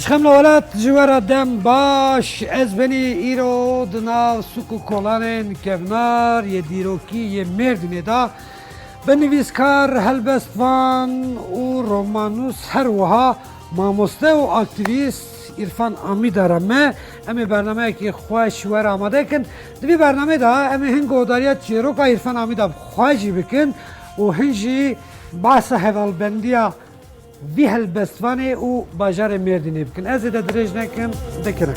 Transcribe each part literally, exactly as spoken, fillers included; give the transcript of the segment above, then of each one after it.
Xemla welat ji we re dem baş. Ez benî îro di nav sûk û kolanên kevnar yê dîrokî yê Mêrdînê de bi nivîskar, helbestvan û romanûs, her wiha mamoste û aktîvîst Îrfan Amîda re me. Em ê bernameyekî xweş we re amade kin. Di vî bernameyê de em ê hin guhdariya çîroka Îrfan Amîda bi xwe jî bikin û hin jî behsa hevalbendiya vî helbestvanê û bajarê Mêrdînê bikin. Ez ê de dirêj nekim, dikirin.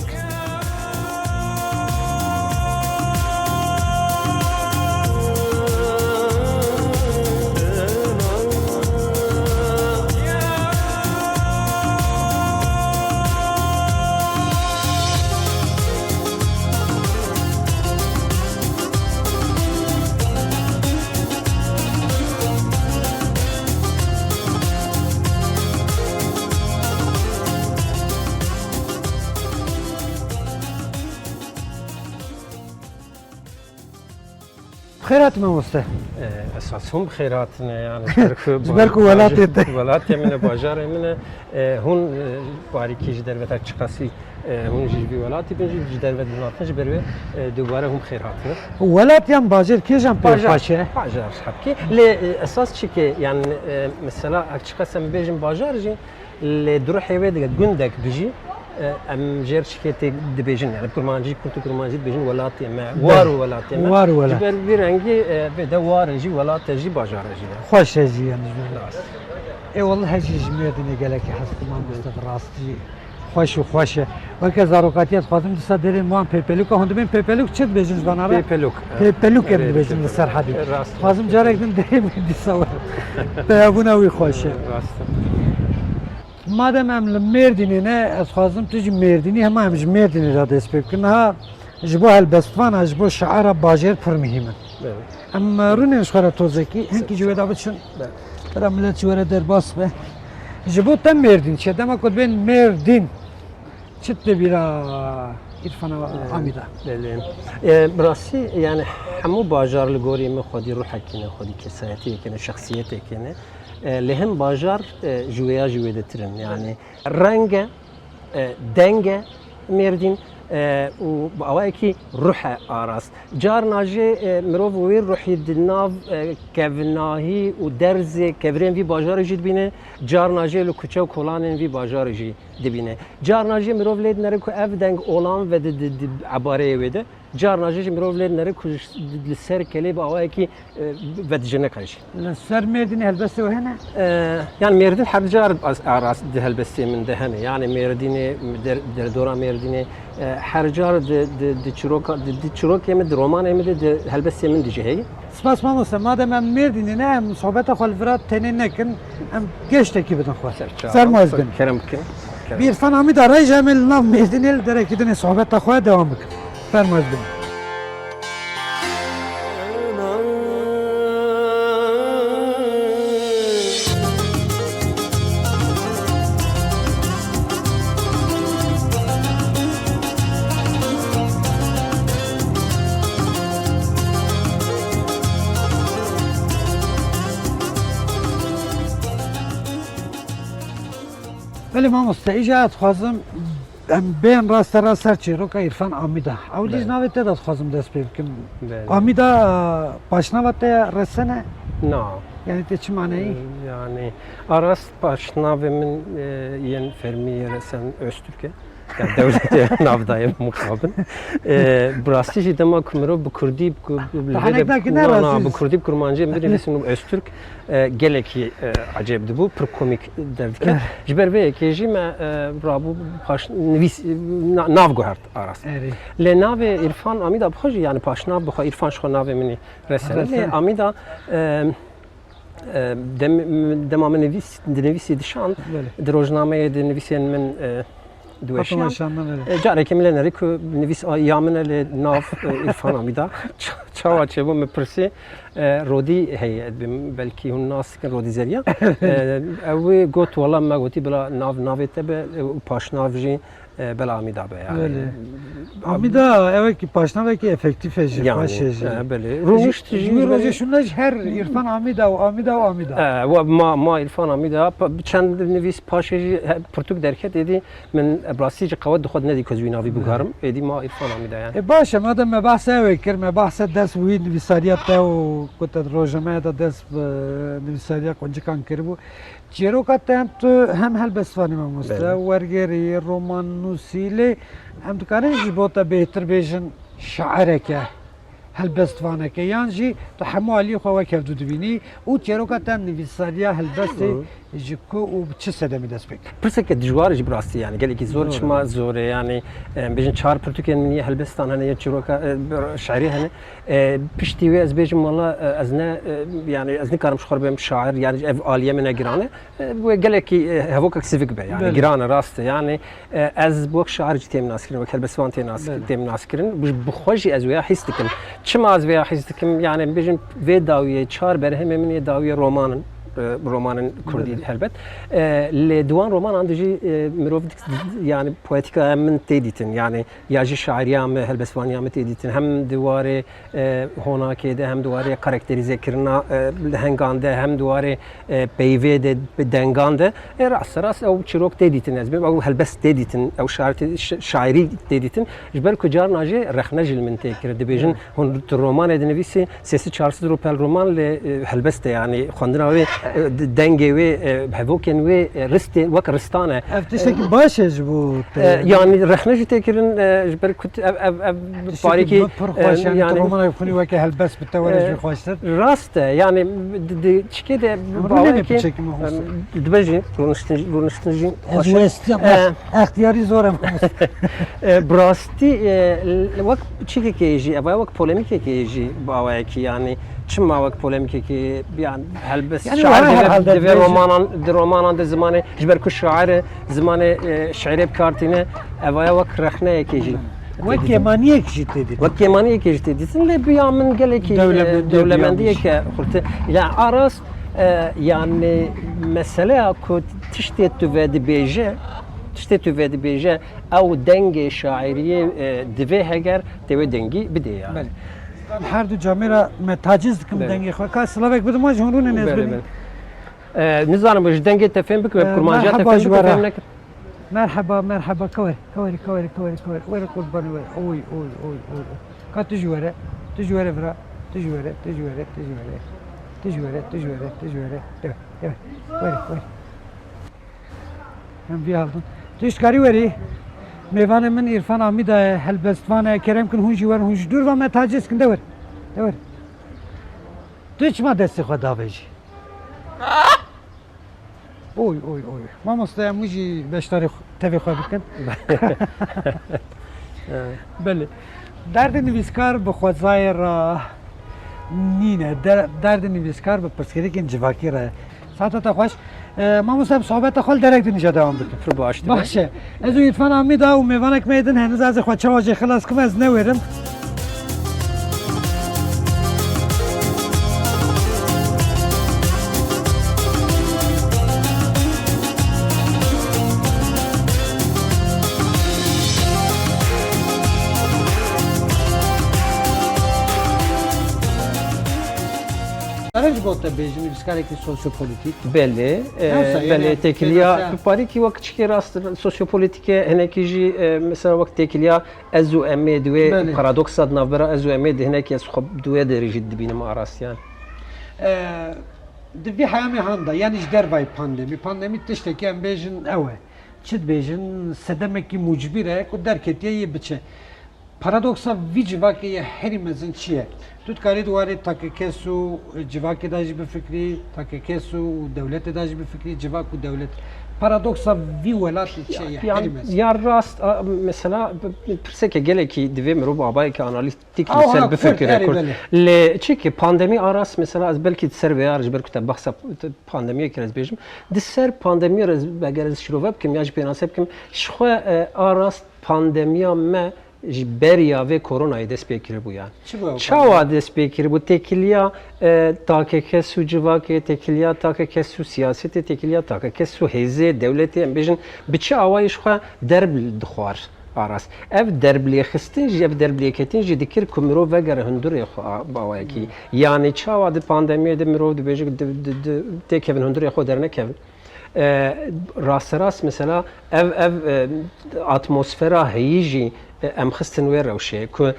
Xêr hat mamoste. Ee, esas hûn bi xêr hatine, yani, ji ber ku Ji ber ku bajar-, welatê te. Welatê min e, bajarê min e. Ee, hûn, e, barîkî ji derve te çiqasî, e, hûn jî ji vî welatî bin, jî ji derve dihatin, ji ber wê, e, dubare hûn bi xêr hatine. Welat yan bajar kêjan pê Bajar, xweş e? Bajar, hebkî. Lê, e, esas çi ke, yani, e, mesela, her çiqas em bêjin bajar jî, lê di ruhê wê de gundek bijî, e, em jêr çikê tê dibêjin, yani kurmancî, kurd û kurmancî dibêjin welatê me, Belê. War û welatê me. War û welat. Ji ber vî rengî, e, vê de war e jî, welat e jî, bajar e jî, yani. Xweş e jî, yani, ji ber. Rast. Ê, welleh, ez jî ji Mêrdînê gelekî hez dikim, mamoste, bi rastî xweş û xweş e. Weke zarokatiya dixwazim dîsa derên wan pêpelûka, hûn dibên pêpelûk çi dibêjin ji vana re? Pêpelûk, e. Pêpelûk em Erê, dibêjin li pêpelûk. Serhedê. E, rast e. Dixwazim carekî din derê wî dîsa were. Peyabûna wî xweş e. E, rast e. Madem em li Mêrdînê ne, ez dixwazim tu jî Mêrdînî, hema em ji Mêrdînê re dest pê bikin. Niha ji bo helbestvana, ji bo şaira bajêr pir muhîm in. Evet. Em rûnên ji xwe re tozekî, hinkî ji wê de biçin. Evet. Bira millet ji we re derbas be. Ji bo te Mêrdîn çi ye? Dema ku dibên Mêrdîn, çi dibîra Îrfana Ee, Amîda? Belê. Ee, bi rastî, yani, hemû bajar li gorî min xwedî ruhekê ne, xwedî kesayetiyekê ne, şexsiyetêkê ne. Ee, lê hin bajar, e, ji wê ya jî wêdetir in. Yani, reng e, e, deng e Mêrdîn, e, û bi awayekî ruh e Aras. Carna jî, e, mirov wî ruhî di nav, e, kevnahî û derzê kevirên vî bajarê jî dibîne, carna jî li kuçe û kolanên vî bajarê jî dibîne. Carna jî mirov lê dinere ku ev deng olan ve di, di, di ebareyê wê de. Carna jî ji mirov lê dinere ku ji, li ser kelê bi awayekî, e, vedijine qe jî. Li ser Mêrdînê helbestê we hene? E, yani Mêrdîn her car az-, Aras di helbestê min de hene. Yani Mêrdînê, der-, derdora Mêrdînê, e, her car di, di, di çiroka, di, di çirokê min, di romanê min de, di helbestê min de jî heye. Spas mamoste, madem em Mêrdînê ne, em sohbeta xwe li vira tenê nekin, em geştekî bidin xwe. Ser çawa. Serma ez bin. Kerem bikin. Kerem. Bi Îrfan Amîda re jî em ê li nav Mêrdînê li derekî dinê sohbeta xwe dewam bikin. Fermo ez bin. Belê mamoste, îja ez dixwazim em bên raste rast ser çîroka Îrfan Amîda. Ewilî ji Belê. Navê te de dixwazim dest pê bikim. Belê. Amîda paşnava te ya resen e? Na. Yani te çi maneyî? Ee, yani Aras paşnavê min, e, yên fermî yê resen Öztürk e. Ya dewletê navdayê mixabin. E, bi rastî jî dema ku mirov bi kurdî, bi ku-, bi Tahanek lê de nakî ne na, na, rastî. Bi kurdî, bi kurmancî em binivîsin û Öztürk, e, gelekî, e, ecêb dibû, pir komîk derdikir. Eh. Ji ber vê yekê jî me, e, rabû paş nivîs, na-, nav guhert Aras. Erê. Lê navê Îrfan Amîda bi xwe jî, yani paşnav bi xwe, Îrfan ji xwe navê min î resen e. Resen. Lê Amîda, e, e, dem-, dema min nivîs-, dinivîsî dişand, Belê. Di rojnameyê de nivîsên min, e, diweşiyan. Hatta şandan, evet. E, carekê min lê nerî ku nivîs a-, ya min e, lê nav, e, Îrfan Amîda. Ça-, çawa çêbû min pirsî. E, Rodî heye, dibêm belkî hûn nas dikin, Rodî Zerya. E, ew ê got, wela me gotî bila nav navê te be, e, û paşnav jî, e, bela Amîda be, yani. Belê. Amîda, ew ki paşnavekî efektîf e jî, Yani, xweş e jî. E, belê. Rûnişt jî, jî wî belê. Rojê şûna jî her Îrfan Amîda û Amîda û Amîda. E, wa-, ma, ma Îrfan Amîda, pa-, çend nivîs paşê jî he-, pirtûk derket, êdî min bi rastî jî qewet di xwe de nedî ku ez wî navî biguherim. Êdî ma Îrfan Amîda, yani. E, baş e, madem me behsa ew ê kir, me behsa dest wî nivîsariya te û ku te di rojnameya de dest bi nivîsariya quncikan kiribû. Çîroka te hem tu hem helbestvanî mamoste, Belê. Wergerî, roman nûsî, lê em dikarin ji bo te bêhtir bêjin şaireke, helbestvaneke, yan jî tu hemû aliyê xwe wek hevdû dibînî û çîroka te nivîsariya helbestê Hı. ji ku û bi çi sedemî dest pê kir? Pirseke dijwar e jî bi rastî, yani gelekî zor, Zor e. Çima zor e, yani, em bêjin çar pirtûkên min yê helbestan hene, yê çîroka, e, şairî hene. E, piştî wê ez bêjim, wela, e, ez ne, e, yani ez nikarim ji xwe re bêm şair, yani ev aliye min ne giran e. E, wê gelekî, e, hevokek sivik be, yani Belê. Giran e, rast e. Yani, e, ez wek şair jî têm naskirin, wek helbestvan têm nas-, Belê. Têm naskirin. Bi, bi xwe jî ez wêya hîs dikim. Çima ez wêya hîs dikim? Yani em bêjin vê dawiyê çar berhemê min yê dawiyê roman in, e, romanên kurdî Belê. Helbet. E, lê di wan romanan de jî, e, mirov dik-, yani poetîkaya min tê dîtin. Yani ya jî şairiya me, helbestvaniya me tê dîtin. Hem di warê, e, honakê de, hem di warê karakterîzekirina, e, lehengan de, hem di warê, e, peyvê de, bi dengan de. E, rast, rast ew çîrok tê dîtin, ez bêm, ew helbest tê dîtin, ew şair tê, ş-, şairî tê dîtin. Ji ber ku carna jî rexne jî li min tê kir. Dibêjin, Evet. Hûn tu romanê dinivîsî, sê sed çar sed rûpel roman lê, e, helbest e, yani xwendina wê, e, d-, dengê wê, e, hevokên wê, e, ristê, wek ristan e. Ev tiştekî E, baş e ji bo te. E, yani rexne jî tê kirin, e, ji ber ku ev, ev, ev Tiştekî parîkî, bi pir xweş, e, yani tu yani, romanê xwînî weke helbest bi te were e, jî xweştir. Rast e, yani di, di çikê de Em bawekî, rûnê ne piçekî mamoste. Em, dibe jî, rûniştin, rûniştin jî Ez xweş e. westiyam, E, ex-, extiyarî zor e mamoste. E, bi rastî, e, l-, wek çikekê jî, eva wek polemîkekê jî bi awayekî, yani çima wek polemîkekê, yani helbest Yani şair were divê, herhalde divê dibêje. Romanan, di romanan de zimanê, ji ber ku şair e, zimanê, e, şiirê bi kar tîne, evaya wek rexneyekê jî Wek tê dîtin. Kêmaniyek jî tê dîtin. Wek kêmaniyekê jî tê dîtin, lê bi ya min gelekî, e, Dewlemendiyê dewlemendiyek e xurte. Ya aras, e, yani meseleya ku tiştê tu vedibêje, tiştê tu vedibêje, ew dengê şairiyê, e, divê heger tê wê dengî bidê yani. Belê. Her du camêra me taciz dikim Belê. Dengê xwe. Ka silavek bidim, ji hûn rûnê Belê, nêz bidin. Belê. E, nizanim ji dengê te fêm bikim, E, kurmanciya te merheba fêm ji bikim, we re. Fêm nekim. Merheba, merheba, kaweri, kaweri, kaweri, kaweri, kaweri. Were qurbanê were. Oy, oy, oy, oy, oy. Ka tu ji were, tu ji were vira, tu ji were, tu ji were, tu ji were. Tu ji were, tu ji were, tu ji were. Dewe, dewe. Were, were. Em vî haldin. Tu ji karî werî. Mêvanê min Îrfan Amîda ye, helbestvan e. Kerem kin hûn jî werin, hûn ji dûr ve me taciz kin. De wer. De wer. Tu çima destê xwe davêjî? Oy, oy, oy. Mamoste, em wî jî beşdarî xwe, tevî xwe bikin. Belê. Derdê nivîskar bi xwezayê re nîne. De-, derdê nivîskar bi pirsgirêkên civakî re ye. Saeta te xweş. E, mamoste, em sohbeta xwe li derek din îja dewam bikin. Pir baş dibe. Baş e. Ez û Îrfan Amîda û mêvanek me yê din hene, ez ê xwe çawa jê xilas kim, ez newêrim. Karin ji bo te bêjin, nivîskarekî sosyopolitîk. Belê, e, Nasıl? Belê, Yani, têkiliya, mesela bi parîkî wek çikê rast sosyopolîtîk e, hinekî jî, e, mesela wek têkiliya ez û em ê di wê Belê. Paradoksa di navbera ez û em ê de hinekî ez xwe di wê derê jî dibînim arastiyan. E, di vî heyamê han de, yani ji dervayî pandemî, pandemî tiştekî em bêjin ew e. Çi dibêjin, sedemekî mucbîr e ku derketiye yê biçe. Paradoksa vî civakê yê herî mezin çi ye? Tu dikarî di warê takekes û civakê de jî bifikirî, takekes û dewletê de jî bifikirî, civak û dewlet. Paradoksa vî welatê çi ye, Ya, herî mezin? Ya rast, a, mesela, p-, pirseke gelekî divê mirov abayeke analîtîk Aw, li ser ha, kurt, bifikire, erê, kurt. Belê. Lê çi ki pandemî arast, mesela, ez belkî di ser vê ya ji ber ku te behsa pandemiyê kir, ez bêjim. Di ser pandemiyê re ez, eger ez şirove bikim ya jî pênase bikim, ji xwe, e, arast pandemiya me Ji beriya vê koronayê dest pê kiribû yani. Çi bû ew Çawa koron? Dest pê kiribû? Têkiliya, e, take kes û civakê, têkiliya take kes û siyasetê, têkiliya take kes û hêzê, dewletê, em bêjin, bi çi awayî ji xwe derb dixwar Aras. Ev derblêxistin jî, ev derblêketin jî dikir ku mirov vegere hundurê xwe a-, bi awayekî. Hmm. Yani çawa di pandemiyê de mirov dibêje di, di, di, têkevin hundurê xwe dernekevin. E, rasterast mesela ev, ev, e, atmosfera heyî jî, e, em xistin wê rewşê ku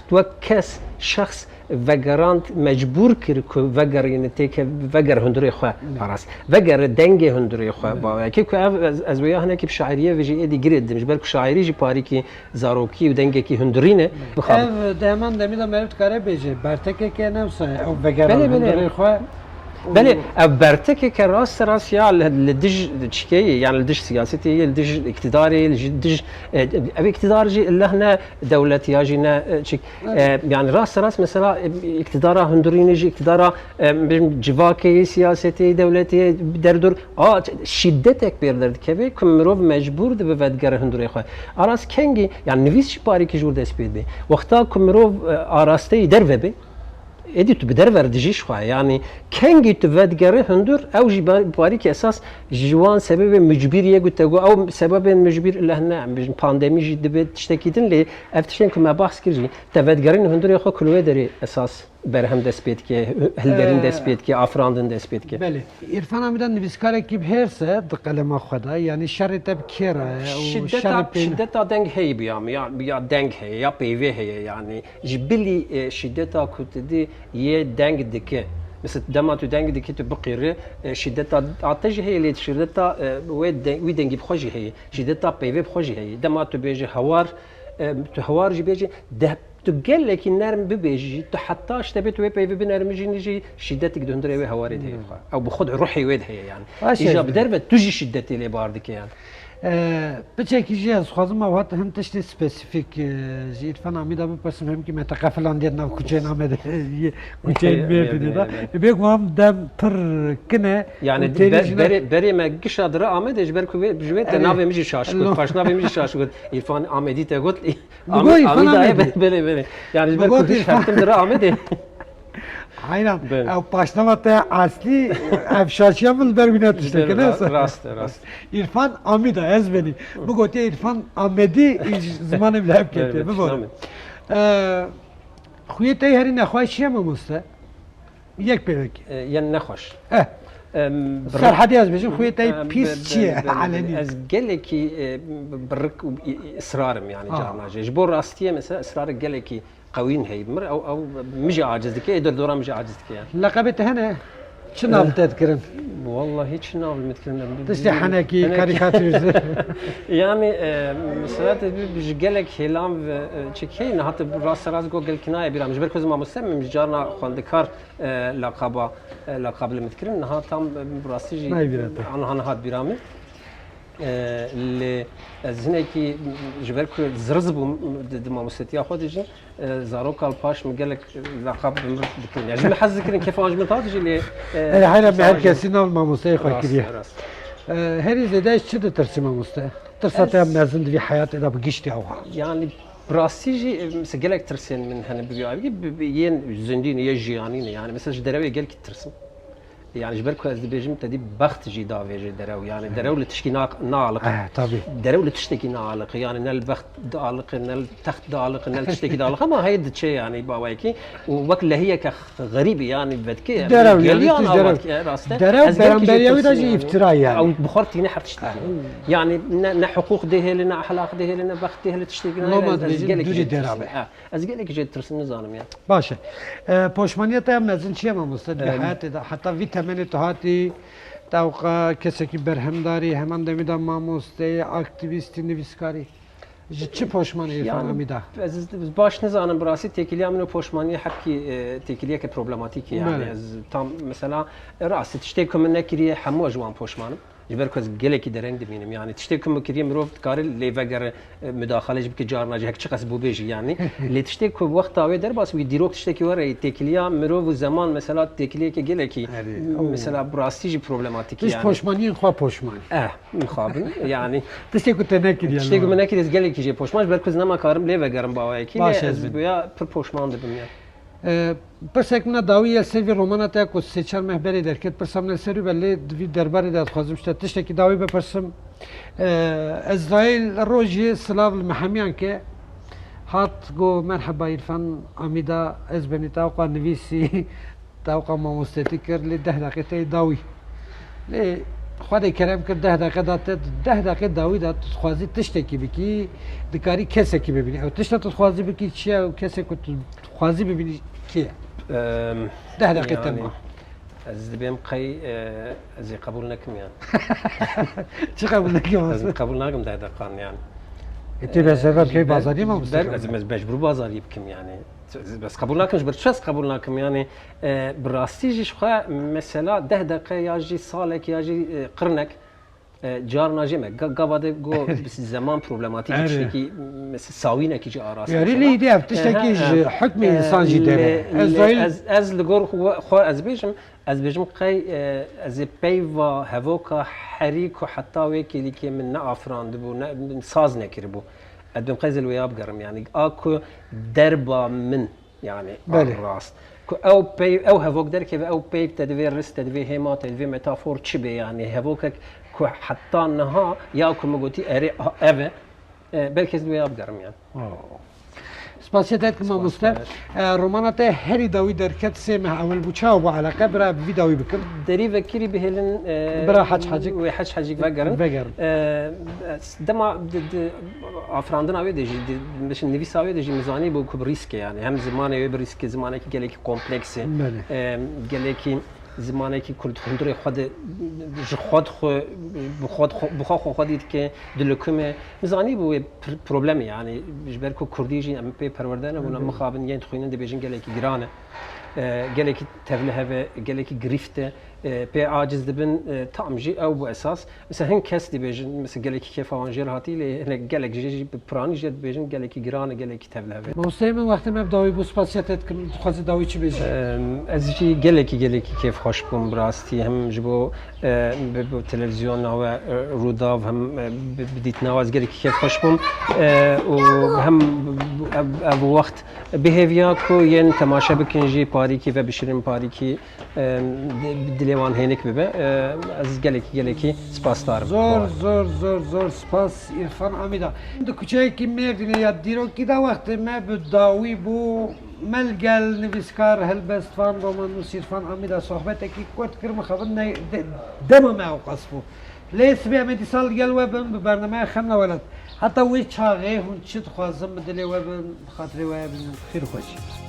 wek kes, şexs vegerand, mecbûr kir ku vegerîne têke, veger hundurê xwe, Aras. Veger dengê hundurê xwe, bawekî ku ev, ez, ez wêya hinekî bi şairiyê ve jî êdî girê didim, ji ber ku şairî jî parîkî zarokî û dengekî hundurî ne. Bixab. Ev di heman demî de meriv dikare bêje, bertekeke ne wisa ye, ew vegera Belê, belê. Hundirê xwe. Belê, ev bertekeke rast rast ya li, li dij çikeyê, yani li dij siyasetê ye, li dij îktidarê ye, li dij, e, ev îktidar jî leh ne dewlet ya jî ne, e, çik. Evet. E, yani rast rast mesela, e, îktidara hundurînê jî, îktidara, e, civakê ye, siyasetê ye, dewletê ye, derdor, a, şîdetek pêr derdikeve ku mirov mecbûr dibe vedigere hundurê xwe. Aras kengî, yani nivîs jî parîkî ji wir dest pê dibe. Wexta ku mirov, e, arasteyî derve be, êdî tu bi derve re dijî ji xwe. Yani kengî tu vedigerî hundur, ew jî ba-, parîkî esas ji wan sebebê mucbîrî ye ku te got, ew sebebên mucbîr leh ne, em bêjin pandemî jî dibe tiştekî din, lê ev tiştên ku me behs kir jî, te vedigerîn hundurê xwe ku li wê derê esas berhem dest pê dike, hilberîn Ee, dest pê dike, afirandin dest pê dike. Belê. Îrfan Amîda nivîskarekî bi hêrs e di qelema xwe de, yanî şerê te bi kê re ye û Şideta, şerê pê şideta deng heye bi ya, ya, ya deng heye, ya peyvê heye, yanî ji bilî, e, şideta ku tu dî yê deng dike. Mesela dema tu deng dikî tu biqîrî, e, şideta a te jî heye, lê şideta, e, wê de-, wî dengî bi xwe jî heye. Şideta peyvê bi xwe jî heye. Dema tu bêjî hewar, e, tu hewar jî bêjî, deh Tu gelekî nerm bibêjî jî, tu heta ji te bê tu wê peyvê binermijînî jî, şîdetek di hundirê wê hewarê de heye xwe. Ew bi xwe di ruhê wê de heye yani. Baş e. Îja bi derve tu jî şîdetê lê bar dike yani. Ee, piçekî jî ez xwazim ew hat hin tiştê spesîfîk, e, ji Îrfan Amîda bipirsim, hemkî me teqe filan diye nav kuçeyên Amedê, kuçeyên Mêrdînê de. Bê ku em dem pir kin e. Yani û têrî be-, jî ne- berê, berê me gişa dire Amedê ji ber ku vê, ji wê te navê min jî şaş got, paşnavê min jî şaş got. Îrfan Amedî te got. Bi Am-, goyî Amîda Fana ye, Medî. Belê, belê. Yani ji ber Bi ku goyî hiç Fana- heftim dire Amedê. Hayran. Belê. Ew paşnava te eslî, ev şaşiya min li ber wî ne tiştekî, Belê, ne ra-, sa? Rast e, rast. Îrfan Amîda, ez benî. Bi gotiye Îrfan Amedî, î zimanê bile hep Belê, ketiye. belê, Bi goyî. Tamam. Ee, xuyê te herî nexweş çi ye mamoste? Yek pêvekî. E, yên nexweş. Eh. Em, bi Serhedî ez bêjim, xuyê te Em, pîs be-, çi ye? Be-, be-, Elenî. Ez gelekî, e, bi rik û î-, î-, israr im, yani, Ha. carna jî. Ji bo rastiyê, mesela, israrek gelekî qewîn heye. Mir, ew, ew, min jî aciz dike, ê derdora min jî aciz dike, yani. Leqebê te hene? Çi nav Eh. te dikirin? Wallahî çi nav min dikirin? Tiştê henekî, Henekî. karîkatûrîze. Yani, e, mesela, te bi-, ji gelek hêlan ve, e, çi key, niha te bi rast rast got gelkî nayê bîra min. Ji ber ku ez mamoste me, min ji carna xwendekar e, laqaba, e, laqab li min dikirin. Niha tam, e, bi rastî jî Nayê bîra te. Aniha niha hat bîra min. E, lê ez hinekî ji ber ku ziriz bûm di, di mamostetiya xwe de jî, e, zaroka li paş min gelek laqab bi min dikirin. Ya ji min hez dikirin, kêfa ji min hat jî lê, e, Erê, heyra me her kesî nav mamosteyê xwe Rast, kiriye. rast. E, herî zêde ji çi ditirsî mamoste? Tirsa te Ez- mezin di vî heyatê de bi giştî ew ha? Yani Bi rastî jî, e, mesela gelek tirsên min hene bi vî awî, bi, bi yên zindî ne, yê jiyanî ne. Yani mesela ji derewê gelkî ditirsim. Yani ji ber ku ez dibêjim te dî bext jî davêje derew. Yani derew li tişkî na-, naaliqe. Eh, tabii. Derew li tiştekî naaliqe. Yani ne li bext dialiqe, ne li text dialiqe, ne li tiştekî dialiqe. Ama heye diçe yani bawayekî. Û wek lehiyeke xerîbî yani vedike. Derew, yani Geliya tişt na derew. Vedike, rast e. Derew Ez gelkî jê beramberî ew de tirsim jî yani. îftira yani. Ew bi xwe tîne her tiştekî. Yani ne, ne hiqûq dê hêlê, ne ehlaq dê hêlê, ne bext dê hêlê, tiştekî ne Loma hêlê, ez dibêjin gelekî durî jê tirsim. derabe. Ha, ez gelekî jê tirsim, nizanim ya. Baş e. E, poşmaniya te ya mezin çi ye mamoste? Di Em. heyatê de heta vî temenê tu hatî, tewqa kesekî berhemdarî, heman demî de mamosteyê, aktîvîstî, nivîskarî. Ji çi poşman Îrfan Yani, Amîda? Ez, ez baş nizanim, bi rastî têkiliya min û poşmaniyê hepkî, e, têkiliyeke problematîk e, yani Belê. ez tam mesela, e, rastî tiştê ku min nekiriye, hemû ji wan poşman im. Ji ber ku ez gelekî dereng dimînim. Yanî tiştê ku min kiriye mirov dikare lê vegere, e, mudaxale jî bike, carna jî hek çiqas bû bê jî yanî. Lê tiştê ku wexta wê derbas bû, dîrok tiştekî were têkiliya mirov û zeman mesela têkiliyeke gelekî, Erê, ew mesela bi rastî jî problematîk e Tişt yanî. Poşmaniyên xwe poşman. Eh, mixabin yanî. Tiştê ku te nekiriye. Tiştê ku min nekiriye ez gelekî jê poşman, ji ber ku ez nema karim lê vegerim bawayekî, Baş lê ez ez bin. Buya pir poşman dibim ya. E, Pirsek min a dawî ye li ser vî romana te ku sê çar meh berê derket, pirsa min li ser wî be, lê di vî derbarê de dixwazim ji te tiştekî dawî bipirsim. E, Ezraîl Rojî silav li me hemiyan ke hat got, "Merheba Îrfan Amîda, ez benî tawqa nivîsî, tawqa mamostetî kir, lê deh deqê te yê dawî." Lê Xwedê kerem kir, deh deqe da te, deh deqê dawî da tu dixwazî tiştekî bikî, dikarî kesekî bibînî. Ew tişta tu dixwazî bikî çi ye û kesê ku tu dixwazî bibînî kê ye? Em, Deh deqe te yanî, ma. Ez dibêm qey, e, ez ê qebûl nekim yan. Çi qebûl nekim? Ez qebûl nakim deh deqan yan. E, tê be server key bazarî ma ber-, musteqim? Ez mecbûr bazarî bikim yanî. Ez qebûl nakim, ji ber çi ez qebûl nakim yanî, e, bi rastî jî ji xwe mesela deh deqe ya jî salek ya jî, e, qirnek, e, carna jê me. Ga-, gava de go zeman problematîk Erê. Tiştekî, mesela sawînekî jî arast Yarî mesela. Lê îdî ev tiştekî Ehe, ji ehe. hukmê E, insan jî lê, dere. Ez lê dayî ez, ez li gor xwe, xwe ez bêjim, ez bêjim qey, e, ez ê peyva hevoka herî ku heta wê kêlîkê min ne afirandibû, ne, min saz nekiribû. Ez dibêm qey ez ê li wê ya bigerim. Yanî a ku derba min, yanî Belê. a rast. Ku ew pey, ew hevok derkeve, ew peyv te divê ris, te divê hêma, te divê metafor çi bê yanî? Hevokek ku heta niha ya ku min gotî erê, a, ev e, e, belkî ez li wê ya bigerim yanî. Oh. Spasiya te dikim mamoste. Spas. E, romana te herî dawî derket sê meh ewil bû. Çawa bû eleqe? Bira bi vî dawî bikim. Derî vekirî bihêlin, e, Bira Hac Hacik. Wê Hac Hacik vegerin. Vegerin. E, dema di, di, afirandina wê de jî, di, di, nivîsa wê de jî min zanî bû ku bi rîsk e yanî. Hem zimanê wê bi rîsk e, zimanekî gelekî kompleks e. Belê. E, gelekî zimanekî ku li hundirê xwe de ji xwe dixwe, bi xwe dixwe, bi xwe xwe xwedî dike, dilukime. Min zanî bû wê pr-, problemê yanî, ji ber ku kurdî jî em pê perwerde nebûne, Hı hı. mixabin yên dixwînin dibêjin gelekî giran e. E, gelekî tevlihev e, gelekî girîft e. E, pê aciz dibin, e, tam jî ew bû esas. Mesela hin kes dibêjin, mesela gelekî kêfa wan jêr hatî, lê hinek gelek jê jî bi piranî jê dibêjin gelekî giran e, gelekî tevlihev e. Mamosteyê min, wextê me bi dawî bû, spasiya te dikim, dixwazî dawî çi bêjî? Em, ez jî gelekî, gelekî kêfxweş bûm bi rastî, hem ji bo, e, bi, bi televizyona we, e, Rûdaw, hem, e, bi, bi dîtina we ez gelekî kêfxweş bûm. E, û hem ev, ev wext bihêviya ku yên temaşe bikin jî parîkî vebişirin, parîkî, e, di-, dilê wan hênik bibe. E, ez gelekî, gelekî spasdar im. Zor, zor, zor, zor spas Îrfan Amîda. Di kuçeyekî Mêrdînê ya dîrokî de wextê me bi dawî bû, me li gel nivîskar, helbestvan, romannûs Îrfan Amîda sohbetekî kurt kir, mixabin ne, de-, dema me ewqas bû. Lê sibê em ê dîsa li gel we bin bi bernameya Xemla Welat. Heta wê çaxê hûn çi dixwazin bi dilê we bin, bi xatirê we bin, xêr û xweşî.